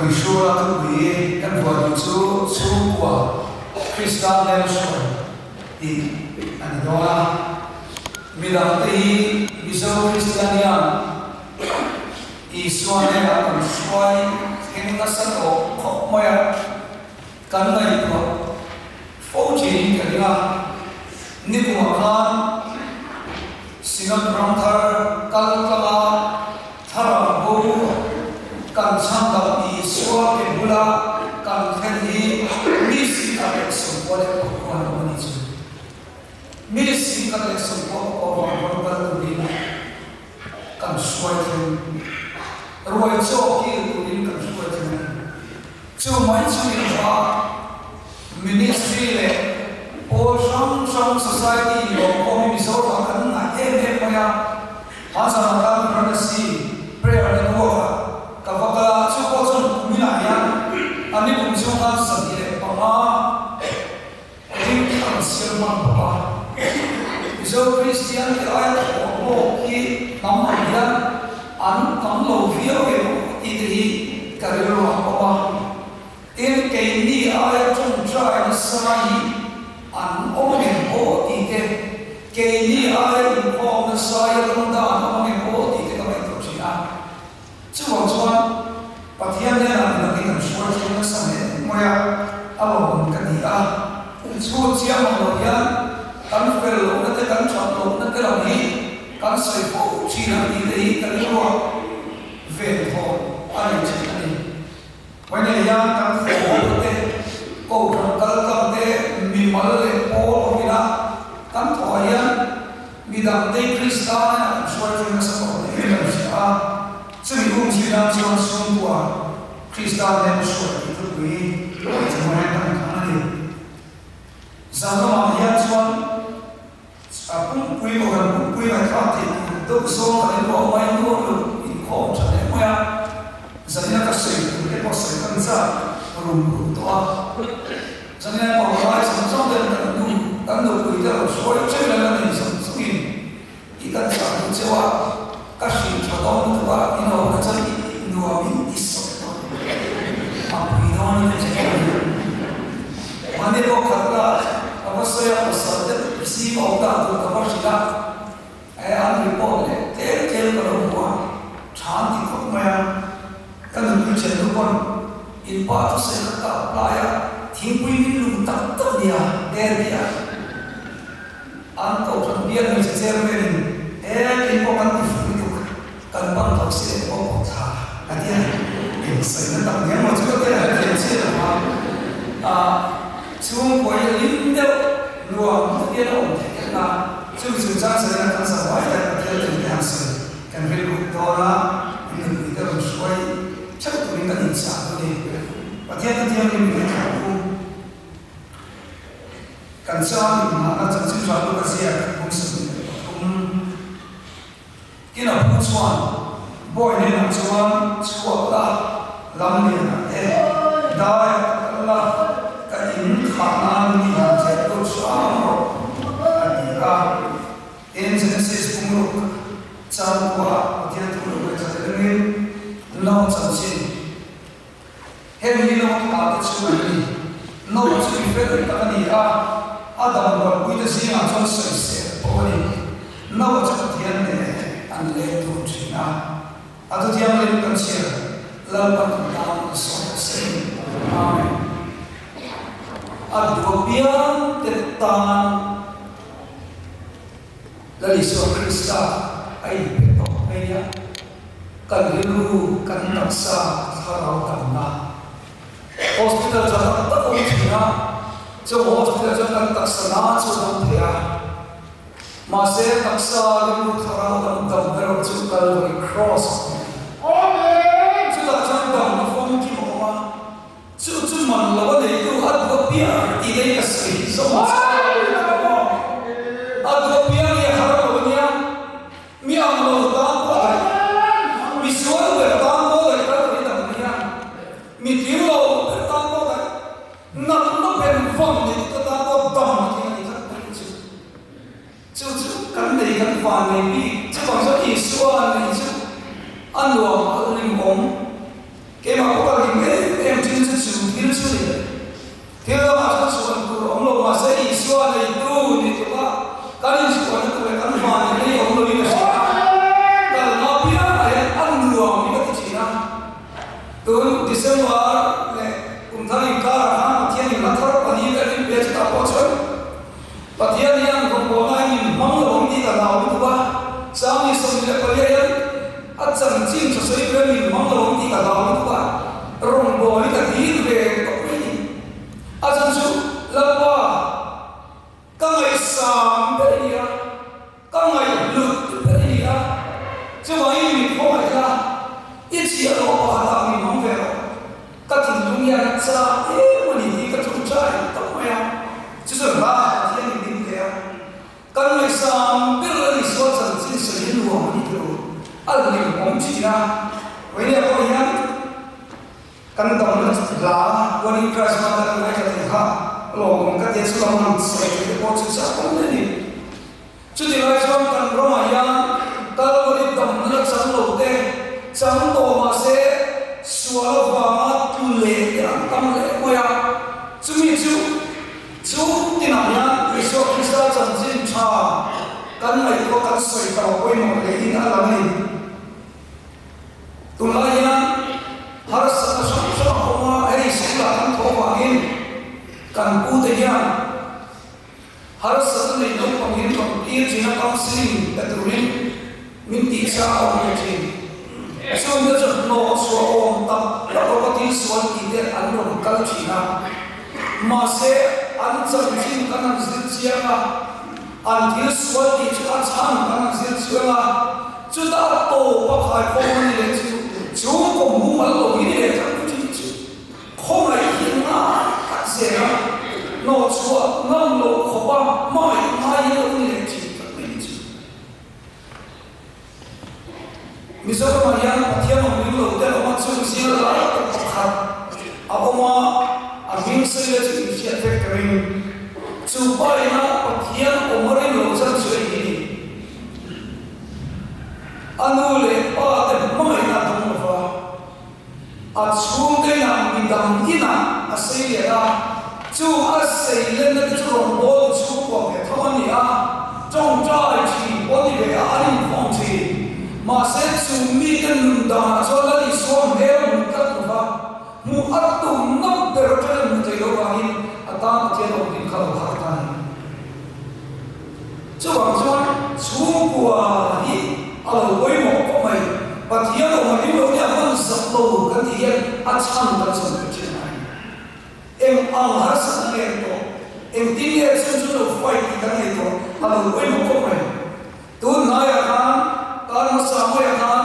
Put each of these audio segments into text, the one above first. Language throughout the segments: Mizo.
Hruala thupui kan vuah duh chu chhungkua Krista hmelhruai tih a ni dawn a. Midangte hi Mizo Kristian hian Isua hnenah kan hruai thleng nasa tawh khawp mai a, kan ngaihtuah fo thin ka ring a. Nikumah khan Synod Ramthar kal tlanga Thlarau bo kan chhandam Isua ke bula kan thlen hi mi singkhat leh 99 an awm a ni chu. Mi 199 vang rawn kal turin kan hruai thleng, ruai chaw kil turin kan hruai thleng a ni. Chu mai chu inhma Ministry leh pawl hrang hrang society lawmkhawm hi Mizoramah kan ngaih em em mai a. Hmanzan ah khan Varanasi prayer network ah ka va kal a, chu pawh chuan kuminah hian a ni kum chhung khan 25 ring te an siam hman bawk a. Mizo Kristian te aia thawh hlawk hi hnam ang hian an tam lo viau em tih te hi ka rilru ah a awm a. Tin, keini aia tawngtai nasa hi an awm ang em aw tih te, keini aia inkhawm nasa hi ram dan an awm ang em aw tih te ka ngaihtuah thin a. Chuvang chuan Pathian hnenah midang hi kan hruai thleng nasa hle mai a, a lawmawm ka ti a. Chhut chiang ang lo hian kan fel lohna te, kan that lohna te lam hi kan sawi fo thin ang tih te hi ka rilruah venthawn a nei thin a ni. Vawiin hian kan thawhhawlna te, kohhran kaltlang te, mimal leh pawl awmina kan thawhah hian midangte Krista nena kan hruai thleng nasa tawh hle in kan hria a. Chumi kum zui nan chuan chhungkua Krista nena hruai tih thupui hmai kan thang a ni. Zan lamah hian chuan A pumpui kohhran pumpui ngaihthlak theih tur deuh zawng kan inruah mai nuam lo inkhawm tha leh mai a, zanina ka sawi tur te pawh sawi kan zat rum rum tawh a. Zanina pawlai zawng zawng ten kan nu kan nupui te lo hruai ṭeuh la la nei zawng zawngin i kan chah duh cheu a, ka hrilh tha dawn lutuk a, in awmna chuan i nuamin i sawi dawn a pui dawn a ni che ka ni. Mahni pawh khat la, ka va sawi a, pasal te zing a awm dan tur ka va hrilh a, eh an report leh tlem tlem ka lo hmu a, tha an ti khawp mai a, ka nupui thiannu pawn in pa chu sawi kha ka apply a, thingpui min lum tak tak nia der tia an kohhran bial hmeichhe chairman in eh kei pawh kan ti fuh lutuk kan ban tho si leh pawh pawh thla a tia eng sawina tak nia maw chu ka tia a thiam chiah lo a ah chhungkaw hi lim deuh nuam takin a awm theih theih a chumi chungchang sawina kan sa vai hian Pathian thu te han sawi kan rilruk dawn a in nupui te rawn hruai theuh turin kan inchah dawn a ni Pathian thu thianghlim in thlah u. Kan chang inngahna chanchin tha chu ka ziak 23. Tin a pu chuan bawi hnenah chuan chhuak la, lam lianah te daiah ka kal la, ka in khah nan mi han theh lut hram rawh a ti a. Tin Genesis pumruk chang kuah Pathian thu lo ngaihthla leh rengin no chanchin Heng hi no tha te chu an ni. No chu mi fel tak a ni a, a dam rualpuite zingah chuan sawisel pawh a ni. No chu Pathian nen an leng dun thin a, a thuthianghlim kan chhiar Lalpa kan tan an sawi a seng. Amen. A duh apiang te tan Lal Isua Krista a inpe tawh mai a. Kan rilru, kan taksa, thlarau damna. Hospital tha tak tak awm thin a, chung hospital chuan kan taksa na chu dam thei a. Mahse taksa, rilru, thlarau dam dam erawh chu Calvary Cross a awm a ni. Chutah chuan damna famkim a awm a, chu chu man lo a neitu a duh apiang tih daih ka sawi zawng chu a duh apiang hi a har lo a nia. Mi ang lo tan pawh daih, mi sual ber tan pawh daih kal thei dang ni a, mi tling lo ber tan pawh daih, natna ben vang nei tute tan pawh dam a tling a ni tlat mai chu. Chu chu kan nei kan van nei bik, chuvang chuan Isua nei chu a nuam a limawm, keimah pawh ka lim em. chu ni le. Thil dangah chuan chhuan tur awm lo mahse Isua neitu ni tluka kan inchhuahna tur leh kan vanneihna hi awm loin a hria a, kalna apiangah hian a nuam hi ka ti thin a. Tun December leh kum thar inkarah khan Pathian in hla thar pali vel in pe chutah pawh chuan Pathian hian rawngbawlna hi min hmang lo ang tih ka hlau lutuk a, Changni 24 hian a chanchin tha sawi vel min hmang lo ang tih ka hlau lutuk a, rawngbâwl hi ka dil ve tawh mai a ni. A chan chu Lalpa ka ngaihsam ber i ni a, ka ngaihhlut ber i ni a, chuvangin min khawngaih la, i chhiah loh pakhatah min hmang ve rawh. Ka thinlung hian a chak em a ni tih ka tum trai tawh mai a, chu chuan hla Pathian in min pe a, kan ngaihsam ber a ni sual chanchin sawi hi nuam a ni tilo, a hlimawm thin a, Wainia pawh hian kan damna hla One in Christ hmang kan ngaithla thei kha lawmawm ka tia chu lam han sawi thei te pawh chu chak awm hle a ni. Chuti lai chuan kan ramah hian Kalvari damna la chang lo te, chang tawh mah se sual avanga tlu leh te an tam leh mai a. Chumi chu chu tinah hian Isua Krista chanchin tha kan ngaihtuah kan sawi ta pawimawh hlein a lang a ni. Tunlai hian harsatna hrang hrang a awm a, hei school-ah kan thawh avangin kan pute hian, Harsatna nei naupangin rawn tir thin a counselling pe turin min tih sa a awm leh thin. Chungte chu hnawh chhuah awm tak tak lova thil sual tih te an rawn kal thin a. Mahse, an chanchin kan han zir chiang a, an thil sual tih chu a chhan kan han zir chiang a, chutah a tawp a khaikhawm a ni leh chu chhungkaw mumal lo hi ni leh tak mai thin chu. Khawngaih hi ngai tak zel a, hnawhchhuah ngam loh khawpa hmangaih ngai hi lo ni leh thin tak mai ni chu. Mizoramah hian Pathian awm ring lo te an awm a, chung zing lai tak pakhat a awm a, a hming sawi le chu inhriat vek ka ring. Chu paina Pathian awm a ring lo chan chu hei hi ni. A nu leh pa te hmangaihna a dawng lova. A chhungte inah midang inah a sei leh a, chu a sei lenna te chu rawngbâwl chhungkua ve tho a ni a, ṭawngṭai ṭhin pawh a ni ve a, an inkhawm ṭhin. Mahse, chu mite nun danah chuan Lal Isua hmel hmu tlat lo va, hmuh a tumna ber aṭangin hmu thei lo vangin a tan Pathian awm din kha lo har ta a ni. Chuvang chuan chhungkua hi a lo pawimawh khawp mai. Pathian awm a ring lo nia hman zak lo kan tih hian a chhan kan chawm ve thin a ni. Eng ang harsatna nge an tawh? Engtin nge chhun chu lo fight tih kan nei tawh? A lo pawimawh khawp mai. Tun hnaiah khan kar hmasa maiah khan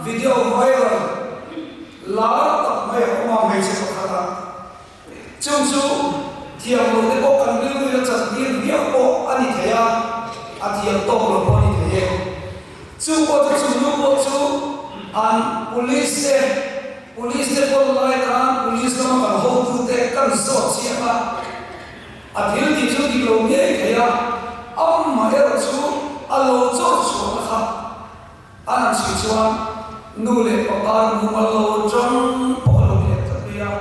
video viral lar tak mai a awm a hmeichhe pakhatah. Chung chu thiam lo te pawh kan rilru a chan tir viau pawh a ni thei a, a thiam tawk lo pawh a ni thei e. Chu pawh chu chung nu pawh chu an police te, police te pawn lai khan police lama kan hotu te kan zawt chiang a, a thil tih chu dik lo ngei thei a, amaherawh chu a lo chawr chhuahna kha An han chhui chuan nu leh pa mumal lo tang pawh a lo ni leh tlat mai a,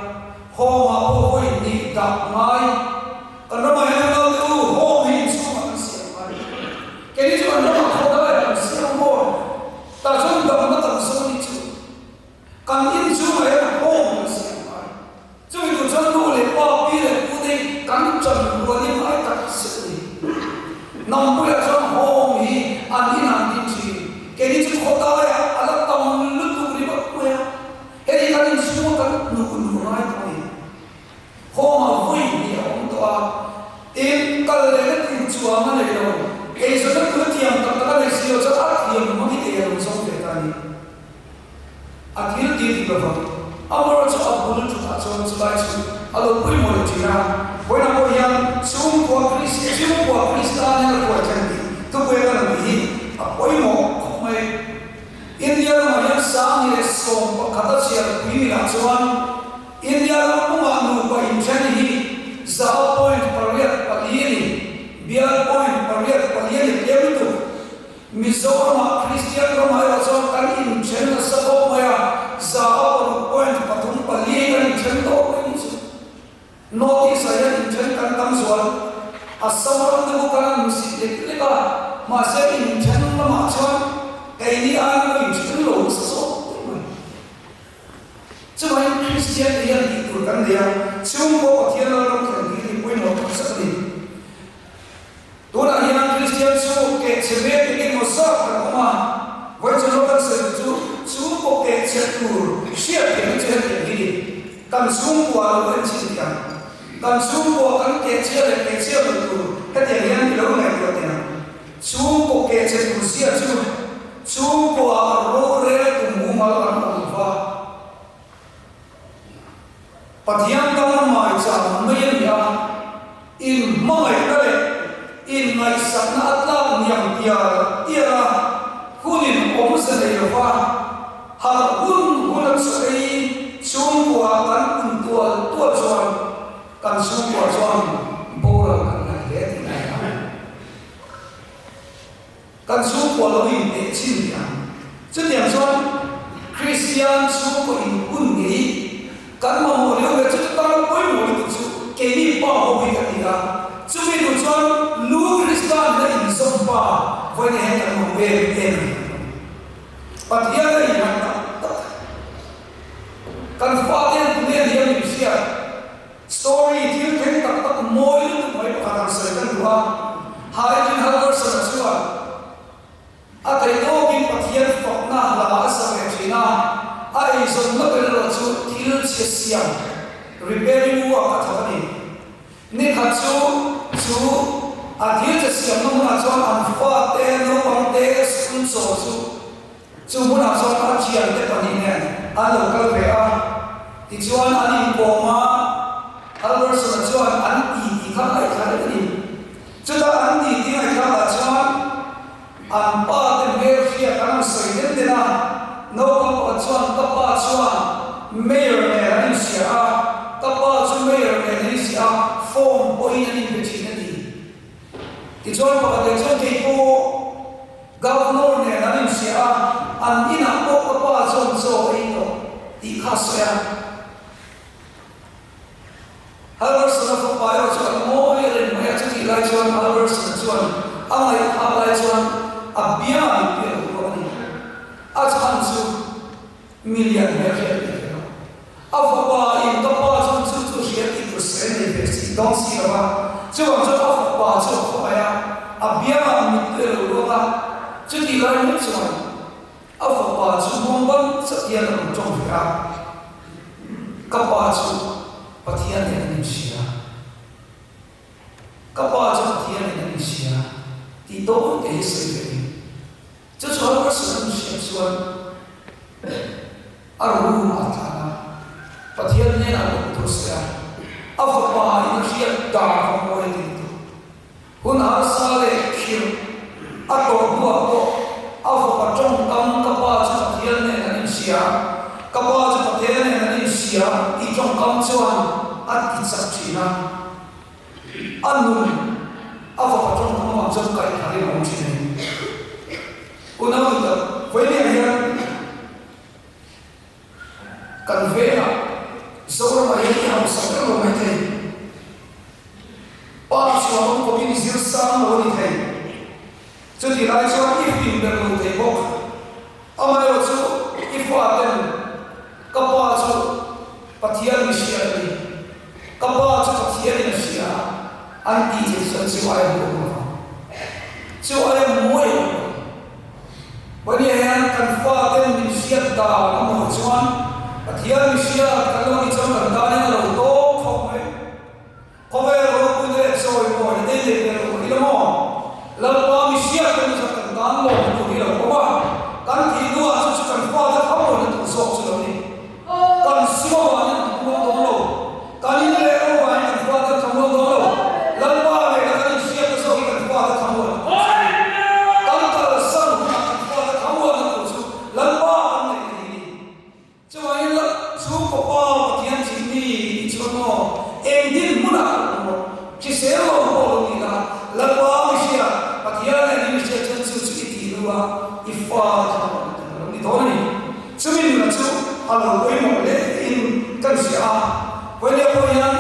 home ah pawh vawi hnih dah ngai. Kan ramah hian unau te u, home hi inchhungah kan siam ngai. Keini chu kan ramah khawdai kan siam maw? Tah chuan damna tam zawk a nih chu. Kan inchhungah hian home kan siam ngai. Chumi tur chuan nu leh pa, pi leh pu te hi kan chan rual in ngai tak zet a ni. Nampuiah chuan home hi an inah an din thin. Keini chu khawdaiah a la tam lutuk ringawt mai a, hei kan inchhunga kan hnuh luh ngai tawh a ni. Home ah vawi hnih a awm tawh a, tin kal lehna tur chuang a nei lo. Eizawnna tur a thiam tak tak a nei si lo chuan a thiam hmangin ei a lo zawng ve ta a ni. A thil ti dik lo vang. Amora chu a bul thutah chuan chulai chu a lo pawimawh leh thin a. Vawiinah pawh hian chhungkua Krist, chhungkua Krista nen a hruai thleng tih thupui a kan tih hi a pawimawh khawp mai. India ramah hian 2011 a chhiar pui milah chuan India ram pumah nupa inthen hi za point pariat pali a ni, bial point pariat pali a ni tlem lutuk. Mizoramah Kristian ramah erawh chuan kan inthen nasa khawp mai a, 100 paruk point pathum pali kan inthen tawh mai ni chu. North East ah hian inthen kan tam zual. Assam ram te pawh kan han hmusit lek lek a, mahse inthen lamah chuan keini aiin lo inthen lo nasa zawk daih mai. Chuvangin Kristian te hian tih tur kan nei a, chhungkaw Pathian Lalram thlen hi hi pawimawh tak zet a ni. Tunah hian Kristian chu kehchhe mek eng emaw zat kan awm a, vawi chu lo kan sawi duh chu chhungkaw kehchhe tur hriat theihna chu hetiang hi ni. Kan chhungkua lo en chin thiam. Kan chhungkua kan kehchhia leh kehchhia lo tur hetiang hian i lo ngaihtuah teh ang. Chhungkaw kehchhe tur zia chu chhungkua rorel tum mumal an awm lo va. Pathian tana maicham mai a ni a, inhmangaihna leh inngaihsakna a tlak niang tial tial a, hunin awmze nei lo va, harh hun hun a chaw ei chhungkua kan pun tual tual chuan kan chhungkua chuan boral kan ngaih hle tih a ni a. Kan chhungkua lo inpeh chin tih ang. Chutiang chuan Kristian chhungkaw inhun ngei kan mamawh lio ve chu chutang pawimawh lutuk chu keini pa ho hi kan ni a. Chumi duh chuan lu Kristan na inzawm pa vawiin hian kan mamawh em em a ni. Pathian a innghat tak tak. Kan fate hian tunge ni a min hriat? Story thil thleng tak tak mawi lutuk mai pakhat ang sawi kan duh a, Haekin Halvorsen-a chuan a theih tawkin Pathian fakna hla a sa ve thin a, a eizawnna ber erawh chu thil chhe siam, repairing work, a thawk a ni. Nikhat chu chu a thil chhe siamna hmunah chuan an fate naupangte school chaw chu Chu hmunah chuan a thiante pahnih nen an lo kal ve a, tichuan an inkawm a, Albertson-a chuan an titi kha ngaihthla reng a ni. Chutah an titi ngaihthlakah chuan an pa te hmel hriat an rawn sawi den den a, naupang pakhat chuan ka pa chuan Mayor nen an inhria a, ka pa chu Mayor nen an inhria a, phone pawhin an inbe thin a ti. Tichuan pakhat leh chuan kei pawh Governor nen an inhria a, an inah pawh ka pa chuan chaw a ei tawh tih kha a sawi a. Halverson-a fapa erawh chu an ngawi reng mai a, chutih lai chuan Halverson-a chuan a ngaihthlak lai chuan a biangah mitpui a lo ruak a ni. A chhan chu Milian hmel hriat a ni ve lo. A fapa in ka pa chuan chu chu hria tih tur sawi a nei ve si dawn si lo va, chuvang chuan a fapa chu a khawngaih a, a biangah mittui a lo ruak a, chutih lai mai chuan a fapa chu hmawng ban chat hian a rawn tawng ve a, Ka pa chu Pathian nen an inhria. Ka pa chu Pathian nen an inhria tih dawn te hi sawi ve ni. Chu chu a person an hriat chuan a room ah a tlan a, Pathian hnenah lawm tur sawi a, a fapa in a hriat dan kha mawi a ti lutuk. Hun harsa leh khirh a tawh hnuah pawh a fapa tawngkam ka pa chu Pathian nen an inhria, ka pa chu Pathian nen an inhria tih tawngkam chuan a ti chak thin a. A nun a fapa tawngkam avang chuan kaih thar in a awm thin a ni. Unau duh tak, vawiin hian kan vengah Zoramah hian i hausa ber lo mai thei. Pa chhuah awm kawpin i zir sang lo a ni thei. Chutih lai chuan i fim ber lo thei bawk. Amaherawhchu i faten ka pa chu Pathian mi hriat a ni, ka pa chu Pathianin a hria an tih thei chuan chu aia hmuh awm lovang. Chu aia mawi awm lovang. Pawhnia hian kan faten min hriat dan a mawi chuan Pathian mi hriat kan lo nih chuan kan tanin a lo tawk khawp mai. Khawvel ropuina leh chawimawi te nei ve lo hi la maw? Lalpa mi hriat kan ni chuan kan tan lawm tur hi lo awm a, kan thih hnuah chu chu kan fate thamawina tur zawk chu lo ni. Kan sum avangin an thamual dawn lo, kan in leh lo avangin kan fate an thamual dawn lo, Lalpa nena kan inhriatna zawk hi kan fate thamualna tur chu a ni. Kan kalsan hunah kan fate thamualna tur chu Lalpa kan neihna hi a ni. Chuvangin la chhungkaw pa Pathian thih mi i nih chuan maw eng din hmunah pawh awm rawh, hrisel lo pawh lo ni la, Lalpa mi hria, Pathian leh ni mi hria chuan chu chu i tih lu a, i fa te kha pawh na lo ni dawn a ni. Chumi nuna chu a lo pawimawh hle in kan hria a, Vawinia pawh hian.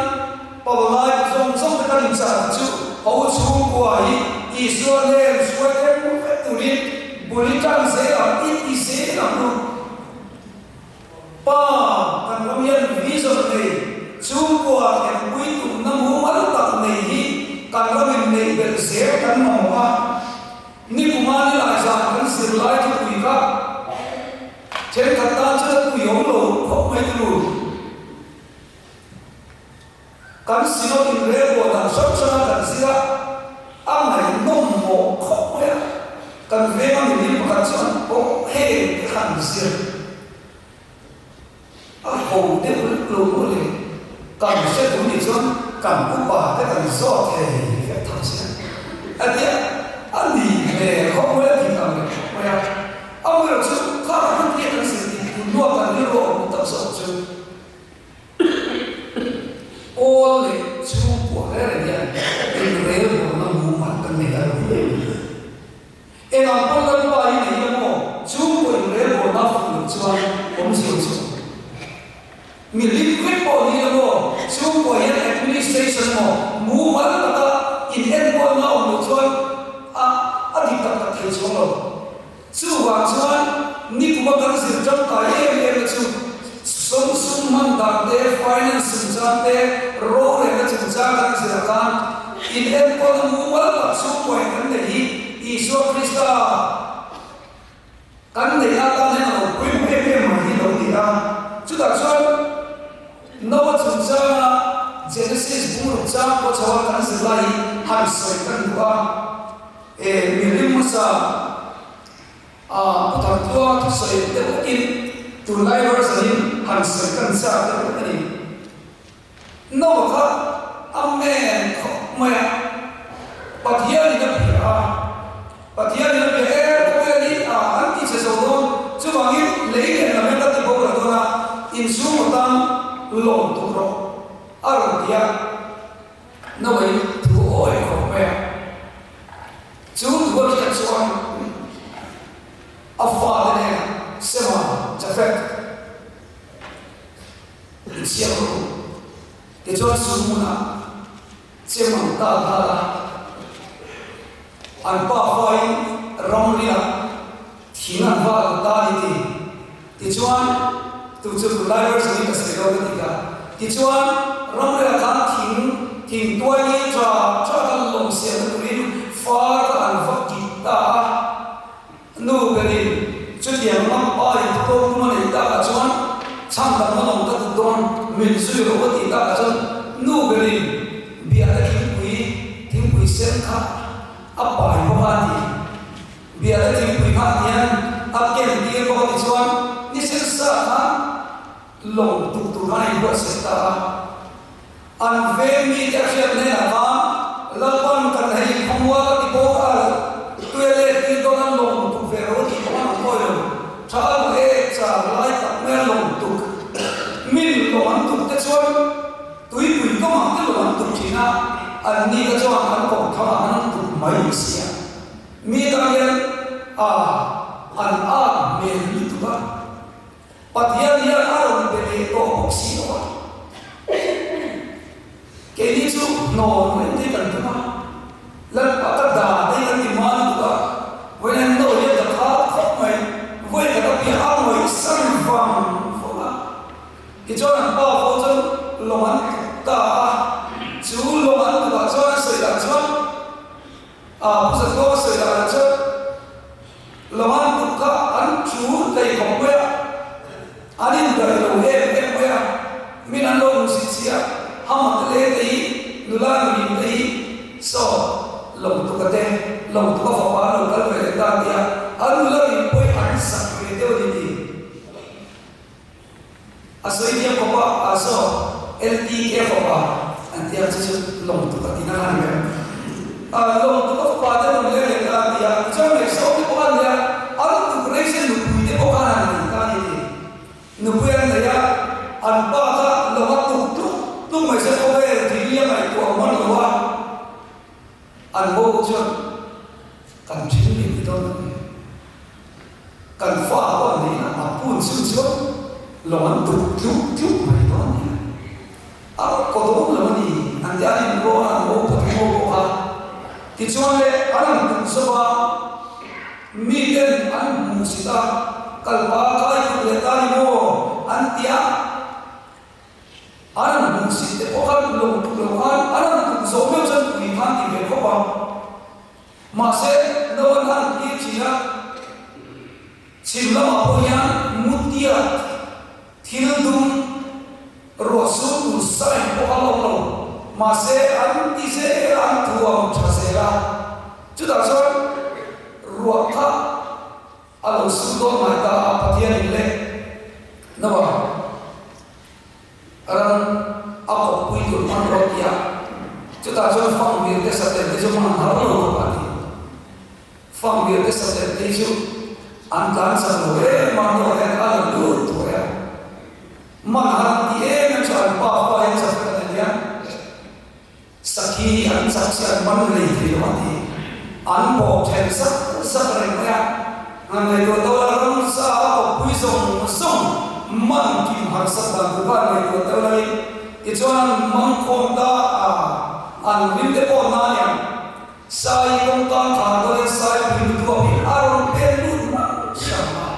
Pavalai zawng zawng te kan inchah chu ho chhungkua hi Isua hnen hruai thleng vek turin bul i tan zel ang, i ti zel ang u. Pa, kan ram hian vision nei, chhungkua thlenpui tumna mumal tak nei hi kan ramin neih belh zel kan mamawh a. Nikuma ni lai zan kan zirlai thupui kha thenkhat tan chuan a pui awm lo khawp mai tulu. Kan Synod inrelbuah dan hrang hranga kan zir a, a ngaihnawm mawh khawp mai a. Kan venga mihring pakhat chuan pawh heng te kha an zir. A ho deuh lek lo maw le? Kan hre duh nih chuan kan upa te kan zawt thei vek tho che a tia, a ni hmel khawp mai a dik ang leh khawp mai a. Amaherawhchu chu kha hun hi kan zir tih tun hnuah kan rilru a awm tak zawk chu. Pawl leh chhungkua reng reng hian inrelbawlna mumal kan nei a lo ni. Eng ang pawn Lalpa hi nei ila maw, chhungkua inrelbawlna a fuh loh chuan awmzia chu a awm. Mi hlim vek pawh ni ila maw, chhungkua hian administration emaw mumal taka inenkawl a awm loh chuan a a dik tak tak thei chuang lo. Chuvang chuan nikuma kan zir tangkai em em na chu sum sum hman dan te, finance chungchang te, rorelna chungchang kan zir ah khan in enkawlna mumal tak chhungkuain kan neih hi Isua Krista kan neih atan hian a lo pawimawh em em mai hi lo ni a. Chutah chuan Noah chungchanga Genesis bungruk chang pawh chho a kan zir lai hi han sawi kan duh a. E mihring hmasa a pu Thangtluanga thusawi deuh hlakin tunlai version in han sawi kan chak deuh hlek a ni. Noah kha a men khawp mai a, Pathian in a bia a, Pathian in a bia e khawvel hi a an ti che zo dawn, chuvangin lei leh lam hian ka ti boral dawn a, inchhung atan lawm tuk rawh a rawn ti a. Noah-i thu awi khawp mai a. Chu thu a hriat chuan a fate hnenah, Sema, Jafet, i chhiar rawh u. Tichuan Suhmunah chem an tal nghal a, an pa fain ramriah thing an val an ta ni ti. Tichuan, tu chu tunlai version in ka sawi lo ka ti ka. Tichuan, ramriah khan thing thing tuai ni tha tha kan lawm siamna turin far kha an va kit ta a. Nu berin chutiang lam pa in thu ko tum a neih takah chuan chhan dang a lawm ka duh dawn min zui rawh a tih takah chuan nu berin biahna thingpui thingpui sen kha a pai bawk a a ti. Biate thingpui nghah hian a ken tir bawk a ti chuan nisin sa khan lawng tuk tur khan a inbuatsaih ta a. An veng mite a hriat hnenah khan Lalpan kan hei khawmual a ti bawk a, tuia let tir dawn a lawng tuk ve ro tih pawh an awm awi lo. Tha lo e, char lai tak mai a lawng tuk. Min lawng an tuk te chuan tuipui kawngah te lawng an tuk thin a, anni te chuan an kawng thangah an tuk mai si a. Mi tan hian a an at hmel lutuk a, Pathian hian a rawn be leh tawh bawk si lo a. Keini chu hnawn reng te kan tum a, Lalpa ka da te kan ti hma lutuk a, vawiin an no hian ka khat khawp mai, vawi khat a piah a ngawih san vang vang a. Tichuan an pa fo chuan lawng an tuk ta a, chu lawng an tukah chuan an sawi dan chuan, A pu Zatluanga sawi danah chuan Lawng tuk kha an thu thei khawp mai a, an indaih lo em em mai a, min an lo hmuhsit si a, Hama te leng te hi, nula nuin te hi saw Lawng tuka te, Lawng tuka fapa an lo kal ve leh ta tia an nula nuin pawhin an sak ve deuh a ni ti. A sawi thiam khawp a, a saw LTK fapa an ti a, chu chu lawng tuk a ti na kha ni ber. A lawng tuk a fapa te rawn leng leh ta a ti a, tichuan ngaihsawm te pawh an nei a, an tuk rei se nupui te pawh khan an nei ta a ni ti. Nupui an nei a, an pa kha lawng a tuk tluk tluk mai se khawvel thil a ngaihtuah hman lo a, an bo chuan kan then leh ni dawn a ni. Kan fa pawh an neih a, a pun chu chuan lawng an tuk tluk tluk mai dawn nia. A rawn kaw dawn lo a ni. Tichuan le, an han tum zawk a, miten an hmuhsit a, kalpa kai tuk leh ta ni maw an ti a. An han hmuhsit te pawh khan lo tuk lo khan an han tum zawh meuh chuan pui khan ti ve khawp a. Mahse, Noah-an a han tir thin a, chhim lamah pawh hian mutiat thil dum ruah sur tur sign pawh a la awm lo. Mahse, an ti zel a, an thuam tha zel a. Chutah chuan ruah kha a lo sur dawn mai ta a, Pathianin leh Noah Ram a kawppui tur hman rawh ti a, chutah chuan fangmir te satel te chu hman an har lo khawp a ti. Fangmir te satel te hi chu an tlan chak lo em a, hnuah hian a la lut thuai a. Man har an ti em em chu an pa fa hian chak a ni a. Sakhi hi an chak chi an man lei thei lo a ti. An bawk then zak zak reng mai a, ngan ngaihtuah to la ramsa a kawppui zawng zawng man kim harsat dan tur kha an ngaihtuah to lo in tichuan an mang khawm ta a, an rim te pawh na aniang. Sai kawngka khar dawn in sai pui lutuk a pin a rawn pen lut mai hram a.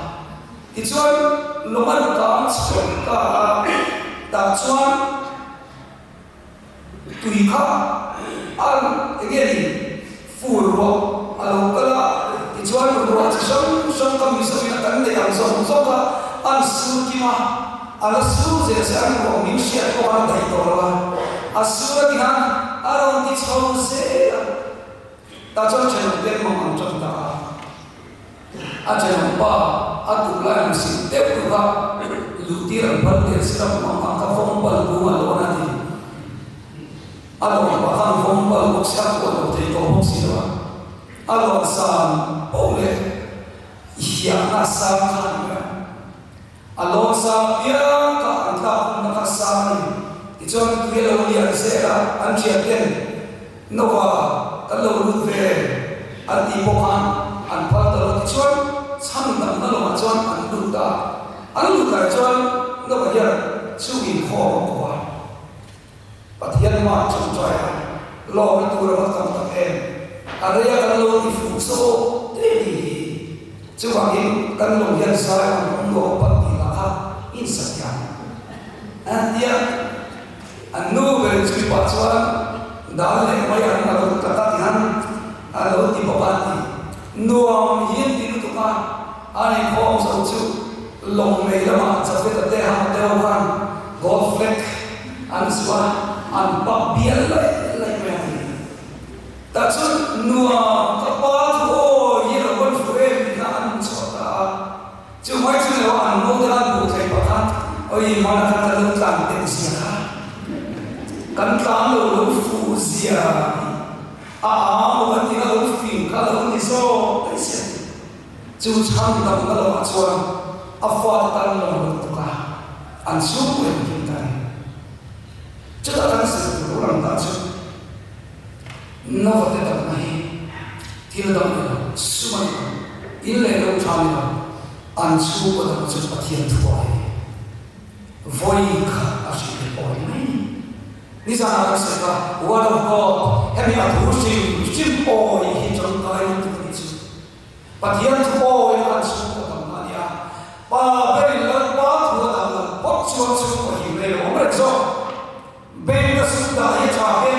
Tichuan lawng an kang chhuak ta a, tah chuan. Tui kha an enge ni fur ruah a lo kal a, tichuan ruah chi hrang hrang ka Mizoin a kan neih ang zawng zawng kha an sur kim a, a la sur zel se an ruah min hriat pawh khan a daih tawh lo a, a sur a ti khan a rawn ti chho zel a, tah chuan thenawm te an mang ang tan ta a. A thenawm pa a tuk lai ang sim deuh tu kha luhtir an phal tir si ram ang ang kha vawm pal bung a lawn a ti. A lawn pah khan vawm pal bawk si a kuah lo thei tawh bawk si lo a. A lawn san poh leh hiahna sang kha a ni mai ang. A lawn sang piang kha an tlak hunna kha sang a ni. Tichuan tui a lo lian zel a, an thian ten Nova kan lo lut ve an tih pawh khan an phal ta lo. Tichuan chhan damna lawngah chuan an lut a, an lut lai chuan Nova hian chu inkhawm a ko a. Pathian mah tawngtai a, lawmna tur a va tam tak em? A rei a kan lo ti fuh zawk te ni hi. Chuvangin kan lo hian zai ang awm lo a pan tih lah kha insathiam a tia. An nu ber chui pah chuan dal leh mai an a lo tla ta tihan a lo ti bawk a ti. Nuam hi an ti lutuk a, a inkhawm zo chu lawng nei lamah Jafeta te Hama te ho khan gold flag an zuah a, an pak bial laih laih mai a ti. Tah chuan nuam ka pa thu awi hi a lo van fuh em tih kha an chhuah ta a. Chu mai chu lo an ngo te an buh thei pakhat awi hmana khan kan lo tlan deuh zia kha kan tlan lo lo fuh zia a ang maw kan tih kha lo fing kha lo ni zawk daih sia ti. Chu chhan damna lamah chuan a fate tan lo lo tuk a an chhungkaw in kim ta ni. Chutah kan zir tur lo lang ta chu Nova te damna hi thil dang ni lo, sum a ni lo, in leh lo tha ni lo, an chhungkaw damna chu Pathian thuai a ni. Vawi khat a hrilh leh awi mai ni. Nizanah kan sawi kha, Word of God, hemi a thu hrim hrim awi hi tangkai lutuk a nih chu. Pathian thu awi an chhungkaw damna a ni a, Pa berin Lalpa thu a dah loh phawt chuan chhungkaw him rei lo awm reng zawk. Bank a sum dah hi a tha e,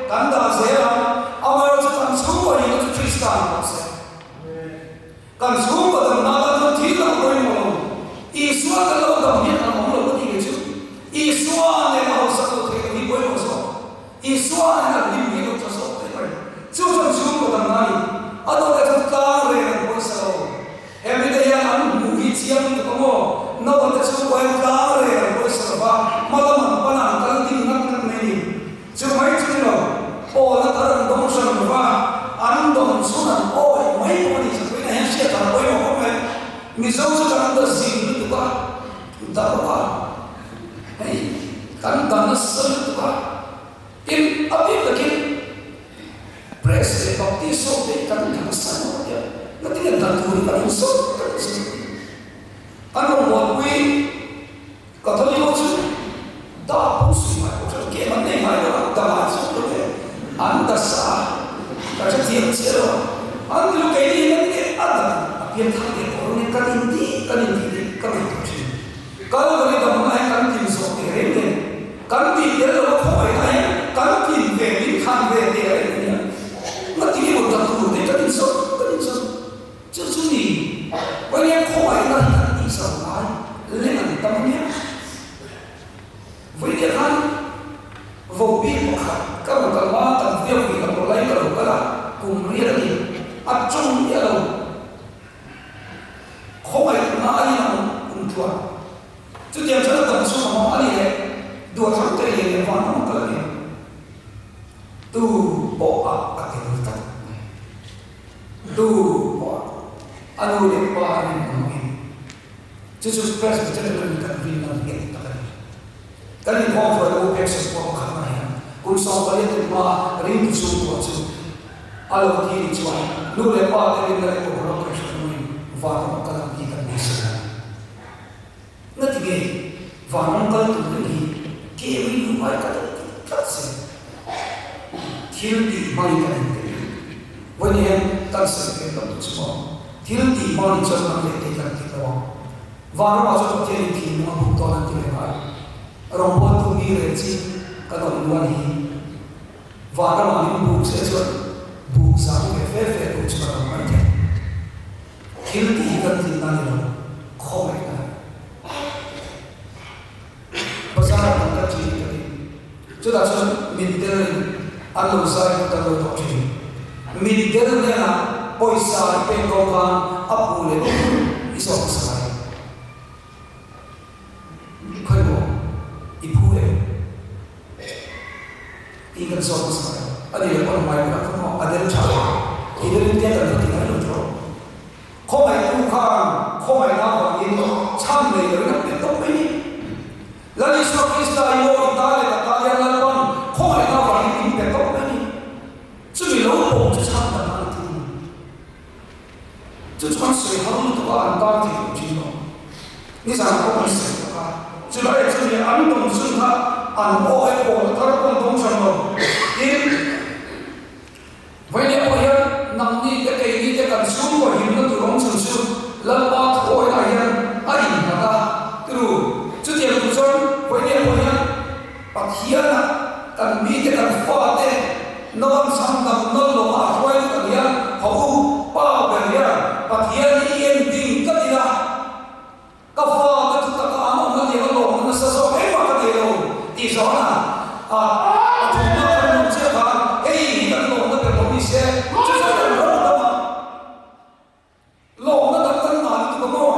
kan dah zel ang, amaherawhchu kan chhungkaw himna chu Krista ni rawh se. Kan chhungkaw damna tan chuan thil dang pawimawh lo, Isua kan lo dam hian an awm lo ka tih ve chu. Isua nen a hausak loh theih loh hi pawimawh zawk. Isua nen a hlim hi lo tha zawk daih mai. Chu chuan chhungkaw damna a ni. A dawt ah chuan tlang reng an pawisa lo. He mite hian an hmuh hi chiang lutuk a maw? Naupangte chhungkaw hian tlang reng an pawisa lo va, hma lam an pan a, an kal ding ngat ngat mai a ni. Chu mai chu ni lo, pawlna thar an dawng hran lo va, an dawn chhun an awih mai bawk a ni. Chakpuina hian hriat thar a pawimawh khawp mai. Mizo chu kan da zing lutuk a, darh a, hei kan da nasa lutuk a, tin a bik takin Press leh Baptist ho te hi kan da nasa emaw ka tia, ngatinge da tur hi kan insawt kan insawt. Kan rawngbawlpui Catholic ho chu da pawh suih ngai pawh hre lo, kem an nei ngai lo a, da ngai chu lo ve, an da sa a, ka hrethiam. chiah lo a, an ti lo kei ni hian nge a dam a pian thar leh tawh lo nge kan in tih kan in tih tih ka ngaihtuah thin. Kalvari damna hi kan tlin zawh teh reng nen, kan tih tel lo a khawngaihna hian kan tlin ve min khan ve teh reng a nia. Ngati nge maw ta tur te kan in zawh kan in zawh chu chu ni. Vawiin khawngaihna hi kan tih zawh ngai leng an tam a nia. Vawiin khan vohbik pakhat ka rawn kal hma kan vuia vui ka pawh lai ka lo kal a, kum riat a ni, a tawng miah lo. Khawngaih ngaiin a awm kum tluan. Chutiang chuan a dam chhung a hmang a ni leh duathang te lian leh van awm kal a ni. Tu pawh ah a tel tlat mai. Tu pawh ah a nu leh pa rin a hmangin. Chu chu Presbyterian rin kan rinna nghet tak a ni. Kan inkhawm hruai u Pekson pawh pakhatna hian kum 18 kum hmaa ringtu chhungkua chu a lo thi ni chuan nu leh pa te rinna leh kohhran a kaihhruai hnuin vanram a kal ang tih kan beisei a. Ngati nge vanram kal tur rin hi ke mai lu ngai ka deuh tih tlat se thil tih hmangin kan inpeih a. Vawiin hian kan sawi pek loh chu maw thil tih hmangin chuan kan leh thei kan ti lo ang. Vanramah chuan Pathianin thinlung a buk dawn an ti ve ngai. Rawngbawltu mi rel chi kan awm luan hi Vanramah min buk se chuan buk zang ve fe fe tur chu kan awm mai thei. Thil tih hi kan tlinna ni lo, khawngaihna a ni. Bazar-ah kan kal thin ka ti. Chutah chuan mitdelin an lo zai lut an lo thawk thin. Mitdel hnenah pawisa i pek ko khan a phu leh i zawk hmasa ngai. Khawi maw i phu em? Tih kan zawk hmasa ngai. A ni leh pawn ngai bawk a, khaw maw a del tha a, i delin tia kan va ti ngai lo tawh. Khawngaihtu khan khawngaihna avangin chhan nei loin a pe tawp mai ni. Lal Isua Krista i aw i ta leh ka ta hian Lalpan khawngaihna avangin min pe tawp mai ni. Chumi lo pawm chu chhan tak a ni thung. Chu chu kan sawi har lutuk a, an tan thei lo thin lo. Nizan pawh kan sawi tak a, chulai chu ni an dawng chhun kha an aw e pawhna thar pawh an dawng hran lo. Tin, Vawinia pawh hian nangni te keini te kan chhungkaw himna tur awm chhun chu Lalpa thuawihna hian a innghat a, turu. Chutiang tur chuan vawinia pawh hian Pathiana kan mite kan fate nawn chhang dam nawn lo a hruai lut ang hian ho u Pa ber hian Pathian hi i en ding tlat ila, Ka fa ka thu taka an awm na lian a lawm na nasa zawk engmah ka nei lo tih zawhna a a thumna kan lawm chiah khan hei hi kan lawmna ber lo ni se chu chuan kan ram dama lawmna dang kan ngah lutuk a maw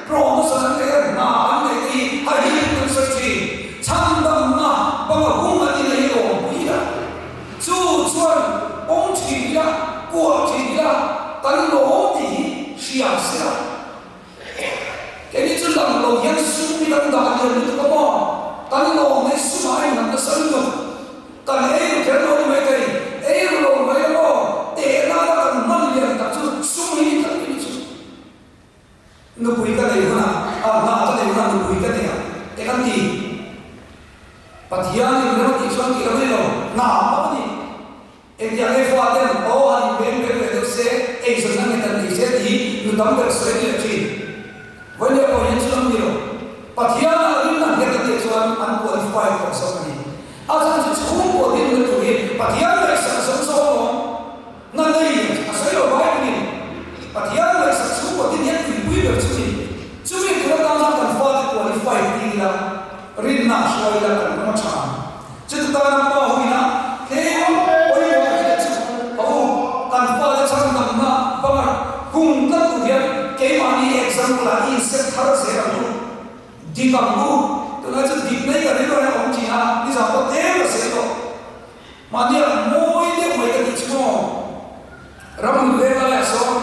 promotion an nei a hna an nei te hi hei hi kan sawi thin chhandamna banga hung an inei lawmpui ila chu chuan pawm thin ila kuah thin ila kan lawm tih hi hria sela. Keini chu lang lo hian sum hi kan dah lian lutuk a maw? Kan lawm hi sumah a innghat nasa lutuk. Kan ei ru kher lo ni maithei, ei ru lo mai la maw? Teh nana kan hman lian tak chu sum hi ni tlat mai ni chu. Nupui ka nei hunah, a hna ka nei hunah nupui ka nei a, te kan ti. Pathianin rem a tih chuan tih lo mai lo, hna pawh a ni. Engtiang nge fa ten aw han inbeng beng leh deuh se, eizawnna nge kan nei se tih hi nu tam ber sawi a ni leh thin. Vawiin pawh hian chu lam ni lo. Pathian a rinna nghet a tih chuan an qualify tawh zawk a ni. A chhan chu chhungkaw dinna tur hi Pathian ngaihsak zawng zawng alawm. Na nei a sawi lo Bible in Pathian ngaihsak chhungkaw din hian tuipui ber chu ni. Chumi tur atan chuan kan fate qualify tir ila, rinna hruai ila kan ram a tha ang. Chuti tana pa huina tlem pawimawh ka hriat chu ka u, kan fate chhandamna bangar hung tlat tur hian keimahni example ah i inset thar zel ang u, dik ang u, tunlai chu dik mai ka rilru hian a awm thin a, nizan pawh tlem ka sawi tawh. Mahnia mawi deuh mai ka tih chu maw, ramhun veng laiah sawn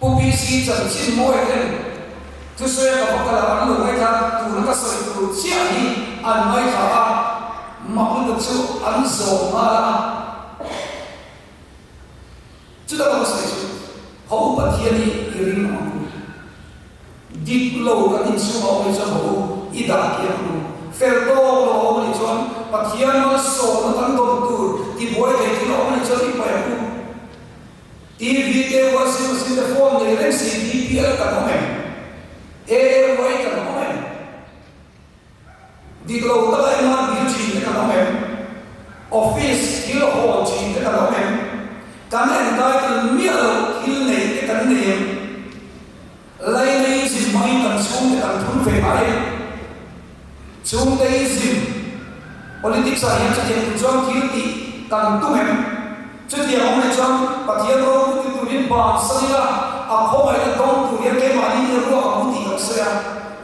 Pu PC chanchin mawi ten thusawi a ka va kal a, an lo ngaithla tuna ka sawi tur chiah hi an ngaithla a, mak lutuk chu an zawm nghal a. Chutah ka va sawi chu, Ho u Pathian hi i ring ang u. Dik lo kan inchhung a awm hi chuan ho u i dah kiang ang u. Fel tawk lo a awm a nih chuan Pathian malsawmna kan dawn tur tibuai thei thil a awm a nih chuan i paih ang u. Washing machine te phone nei reng si BPL kan awm em? AAY kan awm em? Dik lo taka engmah dil thin te kan awm em? Office thil hawn thin te kan awm em? Kan entitle miah loh thil nei te kan nei em? Lainei zin hmangin kan chhungte kan thun ve ngai em? Chhungtei zin politics ah hian chutiang tur chuan thil tih kan tum em? Chutiang awm leh chuan Pathian ropui ti turin bansan ila a khawngaihna dawng tur hian keimahni i ruak ang u tih kan sawi a.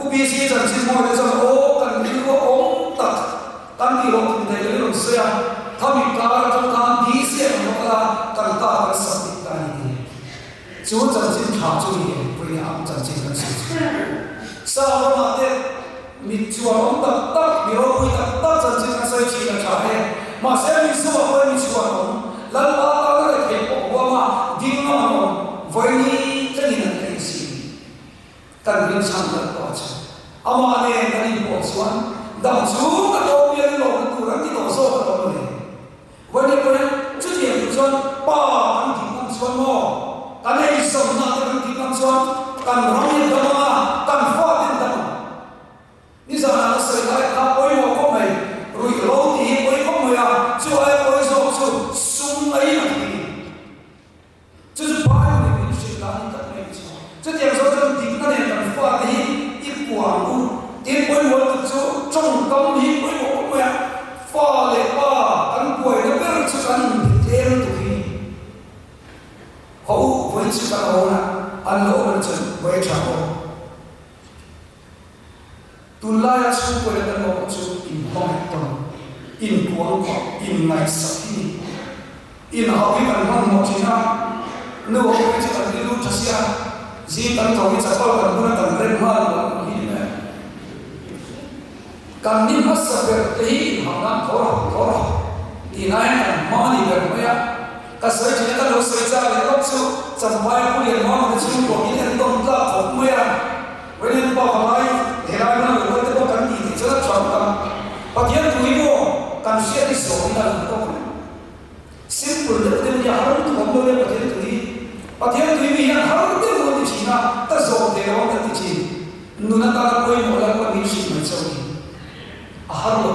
Pu BC chanchin mawi te chuan aw kan rilru awm tak kan tih hlawhtlin theih loh in rawn sawi a, khami kar atang khan DC ah kan va kal a, kan ta kan submit ta a ni tih. Chu chanchin tha chu ni e, puiin ang chanchin kan sawi chu. Sa ramah te mit chuan awm tak tak, mi ropui tak tak chanchin kan sawi thin a tha e. Mahse mi zuah pawhin mi chuan awm, Lalpa tana leh theih pawh huama ding ngam an awm, vawiini tlengin an ei si. Kan rinchhan Lalpa chu amah nen kan inpawh chuan dam chung a tlawm bial in lawmna tur an ti tawh zawk a lawm a ni. Vawiini pawhin chutiang tur chuan pa kan tih ngam chuan maw, kan eizawnna te kan tih ngam chuan kan ram hi a dam ang a, kan fate an dam ang. Nizanah ka sawi lai kha pawimawh khawp mai, ruihhlo tih hi pawi khawp mai a, chu aia pawi zawk chu sum aiin a thei. Chu chu Bible in min hrilh dan in kan ngaih chu. Chutiang zawng chuan dikna nen kan fate hi i puan u. Tin pawimawh lutuk chu tawngkam hi pawimawh khawp mai a, fa leh pa kan buaina ber chu kan inbe tlem lutuk hi. Haw u, vawi chu kan awn a, an lo awm an chuan vawi a tha bawk. Tunlaia chhungkaw leh kan mamawh chu inhmangaih tawn, inkuangkuah, inngaihsak hi ni. Inhauh hi kan hmanhmawh thin a, nu ho hi chu kan rilru tha sia, zing kan tho hi chapal kan bula kan rem nghal lo ang hi ni mai. Kan ni hmasa ber te hi inhauh nan tho rawh, tho rawh tih laiin kan hma a ni ber mai a. Ka sawi thin a, ka lo sawi chak leh lawk chu Champhai Pulian Mama te chhungkaw in entawn tlak khawp mai a. William pa palai helai hmuna lo kal te pawh kan tih theih chuan a tha ngawt ang. Pathian thu hi maw kan hriat hi zawm in a lang tawk reng. Simple deuh deuh nia har lutuk awm lo nia Pathian thu hi. Pathian thu hi mi hian har deuh an ti thin a, ka zawm thei lo ang kan ti thin. Nun atana pawimawh Lalpa min hrilh mai chauh hi a har lo.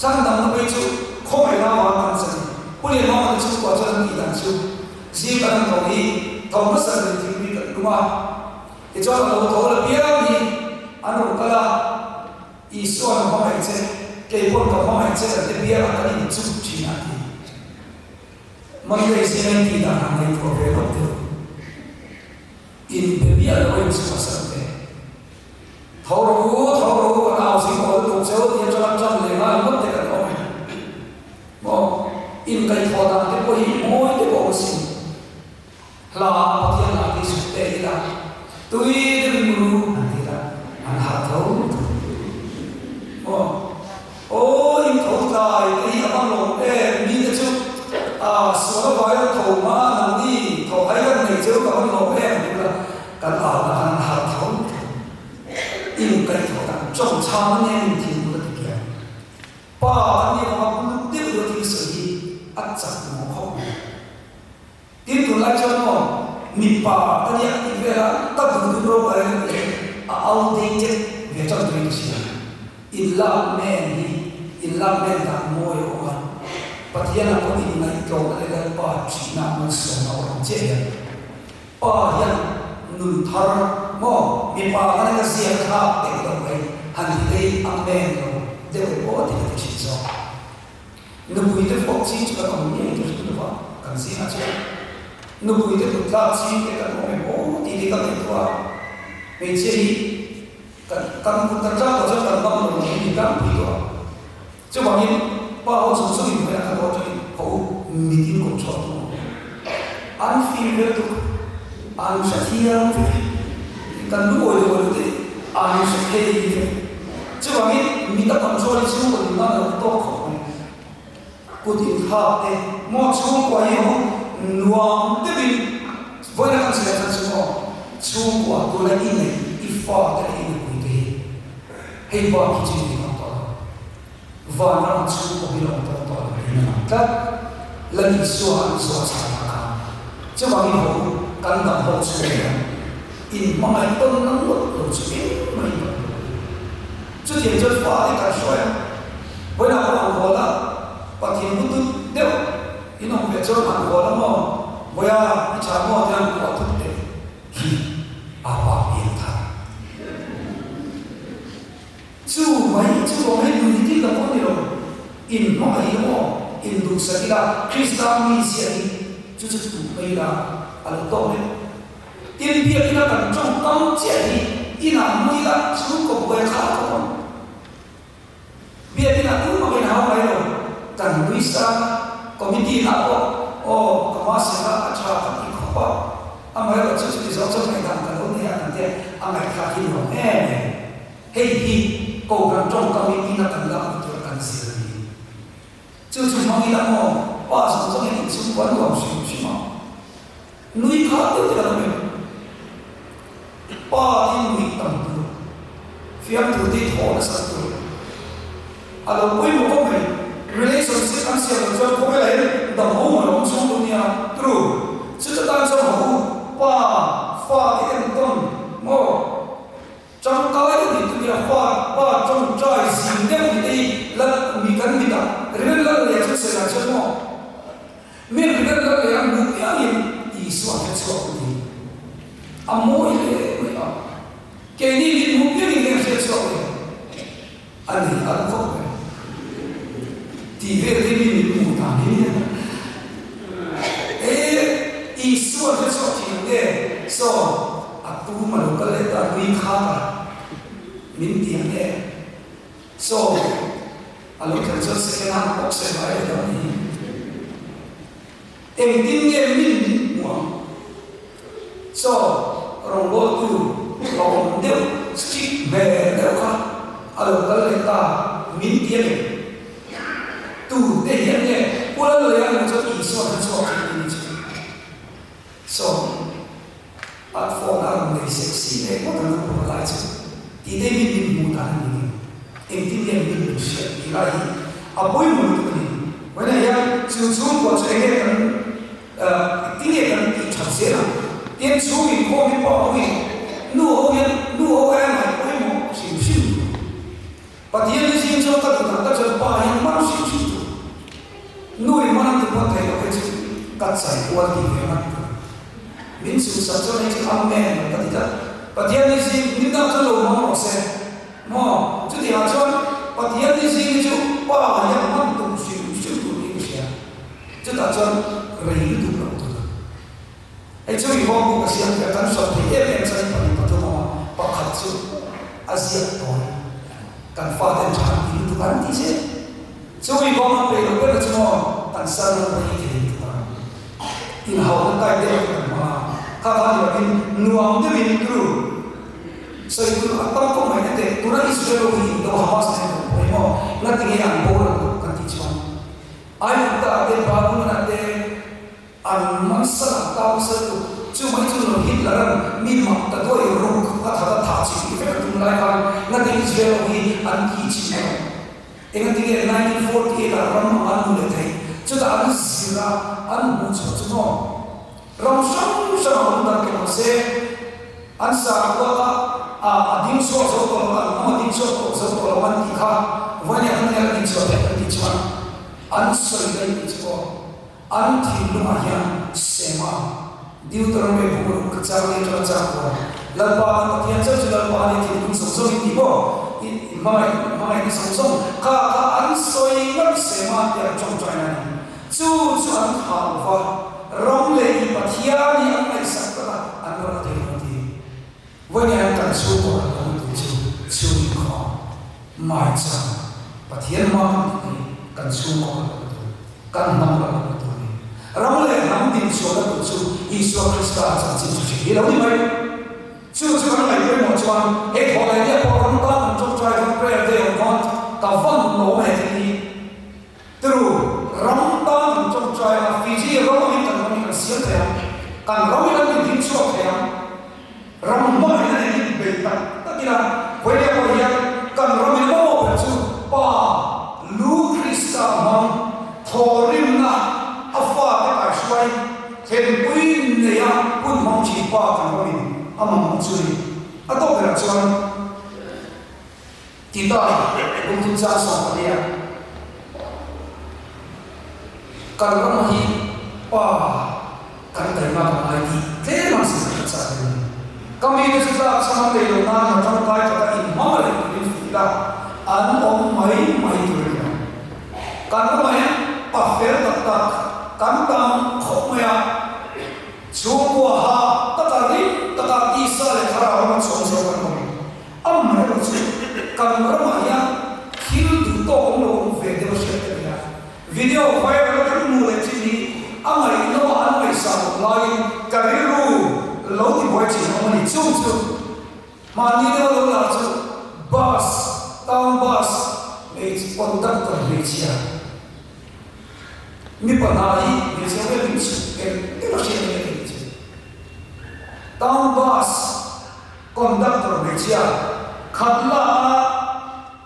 Chhan dang na phei chu khawngaihna avang kan chan. Pu Lianmawma te chhungkua chuan an tih dan chu zing kan han tho hi tho hmasa rin thingpui kan lum a. Tichuan a lo tho la piang hi an rawn kal a, Isua'n a hmangaih che, kei paw'n ka hmangaih che kan ti bial a kan inchuk thin a ti. Monday zinga in tih dan han ngaihtuah ve lawk deuh. Inbe miah lo a inchhuah sak ve. Tho rawh u, tho rawh u, kan au zing aw lutuk cheu ti atanga tan leh nghal ngawt te kan awm e. Maw? Inkaihthawh dan te pawh hi mawi deuh a awm asin. Hla Pathian lah tih suk te ila tui deuhin muru an ti la an harh tho tho maw aw in tho tlai te hi a va lawm em mi te chu a sual a vai a tho hma nangni tho hai kan nei cheu ka van lawm em an ti la kan au na khan an harh tho tho in kaih tho dan chawng chhang a nen in thil bul a ti kiang pa kan nih vanga bul deuh deuh thil sawi hi a chak maw khawp mai. Tin tunlai chuan maw mipa ka nia tih vela ka duh duh ro ka reng tih hi a outdated ve tan turin ka hria. In lak men hi in lak men dan mawi a awm a, Pathianah pawh inngaihtlawmna leh Lalpa thihna malsawmna a awm chiah hian Pa hian nun thar maw mipa ka nia ka ziak thlak teh lo mai han ti te hi a men lo deuh em aw tih ka ti thin zawk. Nupui te fawk ching chu kan awm ngei te hrim lova kan zingah chuan nupui te kut tlak ching te kan awm em aw tih te ka ngaihtuah a, hmeichhia hi kan kan kut kan tlak tawh chuan kan ngam lo ang hi kan pui tawh a, chuvangin pa ho chung chung in hmeiah kan haw atangin haw u mit in control tum ang an fim vel tuk an hrethiam vek kan lungawi lo lo te an hre thei vek. Chuvangin mit a control hi chhungkaw nun nan a lo tawk khawp mai. Kut inthlak te, maw chhungkua hi ho nuam deuhin vawiin a kan sawi ang khan chu maw chhungkua tuna i neih i fa te leh i nupui te hi hei bak hi chu i nei ngam tawh lo. Vanram chhungkaw hi lo awm tawh tawh lo niin a lang tlat. Lal Isua an zawh chhan ah khan chuvangin ho. Kan dam ho chhung hian in hmangaih tawn na ngawt lo chu engmah in kan hmu lo. Chutiang chuan fate kan hruai a, vawiinah pawh an hawl a, Pathian bu tut deuh in awm ve chuan an hawl a maw, Vawiia i tha maw tia an kuah tut teh hi a pa pian thar. Chu mai chu awm hei nui thil la pawh ni lo, in hmangaih ila maw, in duhsak ila, Krista mizia hi chu chu tuh mai ila a lo tawk leh. Tin, biak ina kan tawngkam chiah hi inah mui ila chu ka buai kha a awm. Biak inah tu mah in hau mai lo, kan nui sang a, committee lah pawh aw ka hma sela a tha ka ti khawp a, amaherawh chu chuti zawk chuan ngaihdan ka lo nei a kan tia, a ngaihthlak hi nuam em em. Hei hi Kohhran tawngkam in ina kan lak na tur kan zir a ni. Chu chu hmang ila maw, pa zawng zawng in inchhung kual nuam hrim hrim a. Nui kha deuh te kan awm em? Pa hi nuih tam tur, fiamthu te hi thaw nasat tur. A lo pawimawh khawp mai. Relationship an siam loh chuan khawvelah hian dam ho mai awm chhung lo nia. True. Chuta tan chuan haw u, pa, fa te entawn maw? Tangkai deuh ni tumia fa pa tawngtai zing deuh ni te hi lal mi kan mit a, Reverend lal leh chu sawi ah chuan maw min Reverend lal leh a hmuh piangin Isua hre chhuak u ti a mawi hle mai a, keini min hmuh piangin hian hre chhuak le a ni a lu khawp mai tih vel hi mi min hmuh dan hi nia e Isua hre chhuak thin ang nge saw. A tum a lo kal leh ta nui khat a, min ti ang e. Saw, a lo thlen chuan second hand pawk se ngai leh dawn ni. Engtin nge min min hmu ang? Saw, rawngbawltu a awm deuh strict hmel deuh kha a lo kal leh ta min ti ang em? Tu te hian nge Pu Lalleia hmuh chuan Isua kha chhuak thei tih ni chu. Saw, a phone a rawn nei sexy leh ngawt ang a pawh lai chu tih te min min hmuh dan a ni nen engtin nge min min hriat tih lai hi a pawimawh lutuk a ni. Vawiinah hian chu chhungkua chu enge kan engtin nge kan tih that zel ang tin chhung inkhawm hi pawh ho in nu ho hian nu ho aia ngaih pawimawh hrim hrim tur. Pathian hi zing chuan ka duh dan tak chuan pa hian man hrim hrim tur. Nu in man a ti pawh thei lo hei chu ka chai kual tih ve ngat tur. Min chhuhsak chuan hei chu Amen lo ka ti tlat. Pathian hi zing min dang chuan lo hmang rawh se maw? Chutiangah chuan Pathian hi zing hi chu pa hian man tum hrim hrim tur niin ka hria. Chutah chuan rei lutuk loh tur. Hei chu i hawng buk a siam thei a, kan sawi thei em em chuan pahnih pathum awm a, pakhat chu a ziak tawi kan faten tha an ti lutuk an ti che. Chu i hawng an peih loh ber chu maw kan sar ram rei thei lutuk a, inhauhna type deuh te kan hmang a, kha kha ni lovin nuam deuhin tru sawi tur a tam khawp mai na teh, tuna Israel ho hi indo Hamas nen kan pawh hi maw ngatinge an boral loh kan tih chuan Aigupta te Babulon-ah te An hmasa an tang sel tu chu mai chu lo Hitler an mi mak ta duai ruk a that a thah chih tih vek a tum lai khan ngati Israel ho hi an thi chih lo. Engatinge 1948 ah ram ang an hmu leh thei chutah an zir a an hmuh chhuah chu maw ram hrang hrang a awm dan ke mahse an sakhua kha a a ding chhuak zo tawh lo an ram a ding chhuak tawh zo tawh lo an tih kha vawiin ah kan a ding chhuah theih kan tih chuan an sawi daih tih chu aw. An thinlungah hian Sema, Deuteronomy bu ruk ka chang leh tawh a chang kual. Lalpa kan Pathian chauh chu Lalpa nia thinlung zawng zawng in ti maw? I hmangaih hmangaihna zawng zawng kha kha an sawi ngam Sema tih an tawngtaina a ni. Chu chu an thah lo va, ram leh i Pathian hi an ngaihsak tak a, an rawlh thei lo ti. Vawiin an kan chhungkaw an lo tu chu chhungkaw maichang Pathian hma kan tih hi kan chhungkaw an lo tu, kan hnam an lo tu a ni. Ram leh hnam dinchhuahna tur chu Isua Krista chanchin chu hrilh hi lo ni mai. Chu chu kan ngaih pawimawh chuan hei thawh leh nia pawh ram tan an tawngtai khan prayer day awm khan ka van lo he thil hi. Turu, ram tan kan tawngtai a, Fiji ram angin kan ram hi kan siam thei ang, kan ram hi kan inhim chhuak thei ang, ram hmangaihna nen in bei tak tak ila, Vawinia pawh hian kan ram in mamawh ber chu Pa Lu Krista hmang thawhrimna a fate kaihruai thlenpui neia hun. hun hmang thin pa kan ramin a mamawh chu a ni. A tawp berah chuan Tita lungthum chang 14 a kan ram hi pa kan taima ka ngai tih tlem ang sin kan chah tel a ni. Ka mite chu tlak chham an nei lo nan hna tangkai taka inhmang reng turin fuih la, an awm mai mai tur a ni lo. Kan ramah hian pa fel tak tak kan tam khawp mai a, chhungkua ha taka rim taka tisa leh thlarau rama chhawm zo kan awm. Amaherawh chu kan ramah hian thil duh tawk awm lo awm ve deuh a hriat ka ni a. Video viral kan hmuh leh chin hi a ngaihnawm a an ngaihsah loh laiin ka rilru lo tibuai thin awm a ni. Chung chu mahni deuh lo lah chu bus, town bus, hmeichhe conductor hmeichhia mipa hna hi hmeichhe ho hian min chhuk tel tel a hriat a ni a tih chu. Town bus Conductor hmeichhia khat la a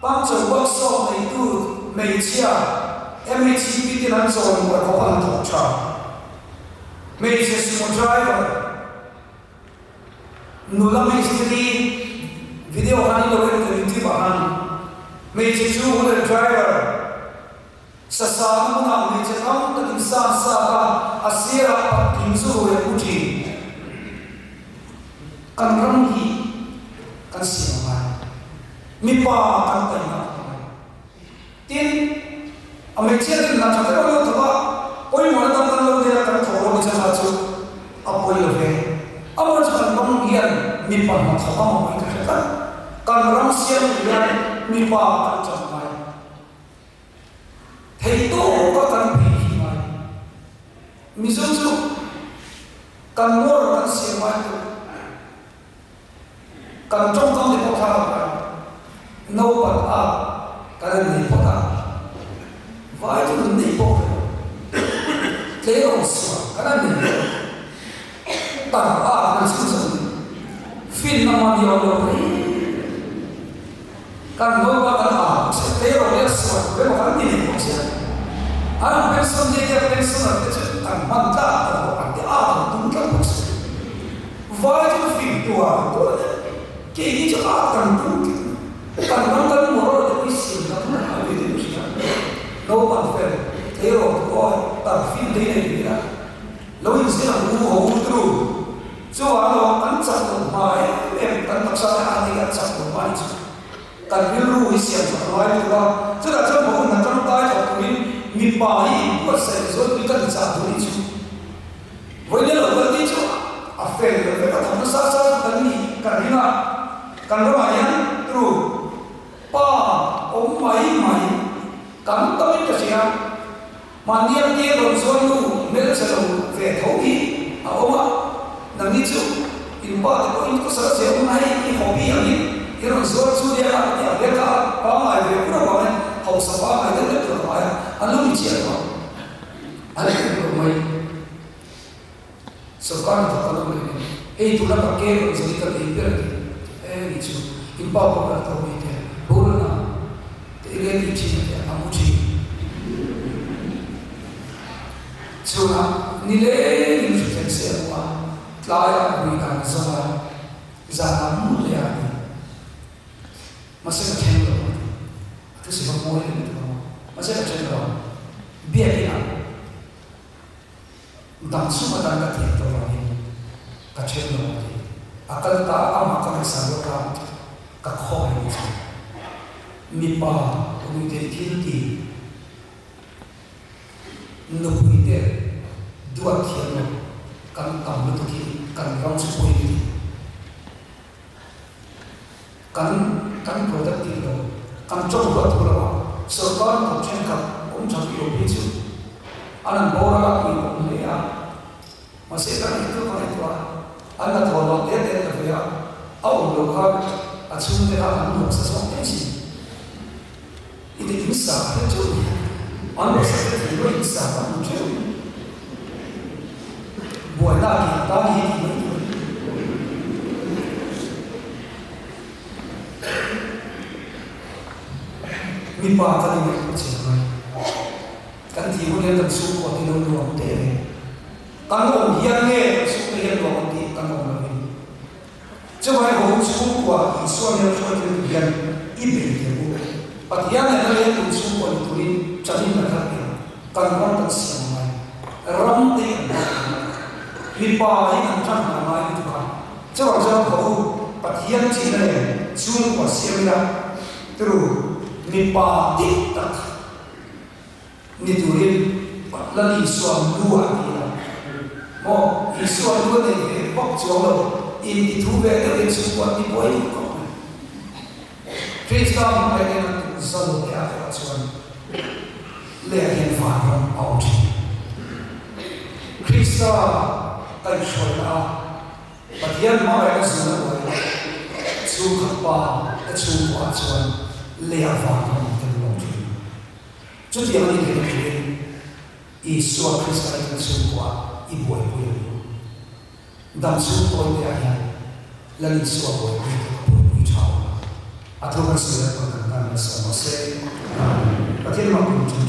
puncture workshop neitu hmeichhia MHEP ten an chawi muai khawp a han thawk tha. Hmeichhe sumo driver nula mistiri video khan in lo en ka YouTube ah khan hmeichhe chu hunel driver Sasa na hmunah hmeichhe tam takin san sat a, a sirah patling chu rui a pu thin. Kan ram hi kan siam a ngai. Mipa kan taihnak a ngai. Tin, a hmeichhia ten hna tha deuh deuh thawk a, pawimawhna dang kan lo nei a, kan thawk lo ni chakah chu a pawi lo ve. Amaherawhchu kan ram hian mipa hna thawk a mamawh in ka hre tlat. Kan ram siam tur hian mipa kan ṭan a ngai. Thei tawk a kan phei hi ngai. Mizo chu kan moral kan siam ngai tawh. Kan tawngkam te pawh thlak a ngai. Naupan a kan en nei phawt a, vai chu nun nei pawh ka lo. Tleirawl sual kan en nei lo. Tar a kan chhun chhan ni. Finna man hi a awm lo reng reng. Kan nawi bak an ah bawk sia, tleirawl leh sual tur emaw kan ti nei bawk sia. An han pension nge nge pensioner te chu kan hman tlak tawh lo an ti a kan tum tlat bawk sia. Vai chu fing tua kan tuar a nia, keini chu a kan tum tlat a. Kan ram kan moral te pawh hi siam that hun a ngai ve deuh hria. Naupang fel, tleirawl tur awi, tar fin te hi nei ve ila. Lo inzir ang u ho u tru. Chuvang lo kan chak lo hma em em kan taksa te an ei an chak lo hma ni chu. Kan rilru hi siam that ngai lutuk a, chutah chuan ho hun a tangkai thawk turin mipa hi inbuatsaih leh zual turin kan inchah duh ni chu. Vawiin lo kal ti chu a fel lo vek a, thawk nasa sa chu kan ni kan ring a, kan ramah hian tru pa awm mai mai kan tamin ka hria. Mahnia ke rawn zuan nu hmelchhe lo ve tho hi a awm a, nangni chu in pa te pawhin khawsa che awm na hei i hobby angin i rawn zuar chu nia a ti a, hmel kha a pangngai ve pur avangin hausa pangngai deuh deuh tur a ngai a, an lo inchiah lo a, an en lo mai. Sorkar hnathawk kan awm leh nen hei tuna ka ke rawn zawh hi ka lei ber a ti e ni chu in pa pawh ka la tawh mai te boralna te enge tih thin a tia a mu thin chhunah nilengin hrithleng se a mu a tlaiah ui dan a zawng a zanah mu leh a ti mahse ka then lo a ti a thusawi kha mawi leh lutuk a mahse ka then lo a biakinah Dam chhung atan ka thiam tawh vangin ka then lo a ti. A kal ta a, amah ka ngaihsan rual kha ka khawngaih ni chu. Mipa rui theih thil ti nupui te duat thiam lo kan tam lutuk hi kan ram chu pawi ni ti. Kan kan productive lo, kan tawng ruah tur lo a, sorkar hnathawk thenkhat awm tha duh lo phei chu an an bawr a lak pui awm hle a, mahse kan ngaihtuah ka ngaihtuah a, an hnathawh loh te te an la ve a, a awm loh khan a chhungte kha an nuam sa zawk mai si. I ti in sa a hre teuh mai a, an rawn sa te thei ruai in sa ka hmu teuh mai. Buaina a kian tan hi tih mai tur a ni. Mipa kan ingaihtuah chian ngai. Kan tih hun hian kan chhungkua te lo nuam teh ve. Kan awm hian nge kan chhungte hian nuam an tih? kan awm lovin. Chuvai ho chhungkua Isua hmel hruai thil tur hian i bei teh u. Pathian nena leng tur chhungkua ni turin chanin kan kal teh ang. Kan ram kan siam a ngai. Ram te hi kan ram a ngai. Mipa hi kan tan a ngai lutuk a. Chuvang chuan ho u, Pathian chihna nen chhungkua siam ila turu mipa dik tak Ni turin Lal Isua lu ah ti ila maw? Isua lu a nei ve bawk chuang lo, inti thu ve deuh in chhungkuah ti buai duh khawp mai. Krista hmai nen a tuk zal leh a erawh chuan leh ah hian vanram a awm thin. Krista kaihhruaina a Pathian hmangaihna zun a uai chhungkhat pa te chhungkuah chuan leh ah vanram te lu a awm thin. Chutiang a ni theih turin Isua Krista hi kan chhungkua i buaipui ang u. Dam chhung tawi te ah hian Lal Isua buaipui te ka buaipui tha awm a, a thu kan sawi lai pawn kan tan nasa mahse Pathian mak kum ṭan.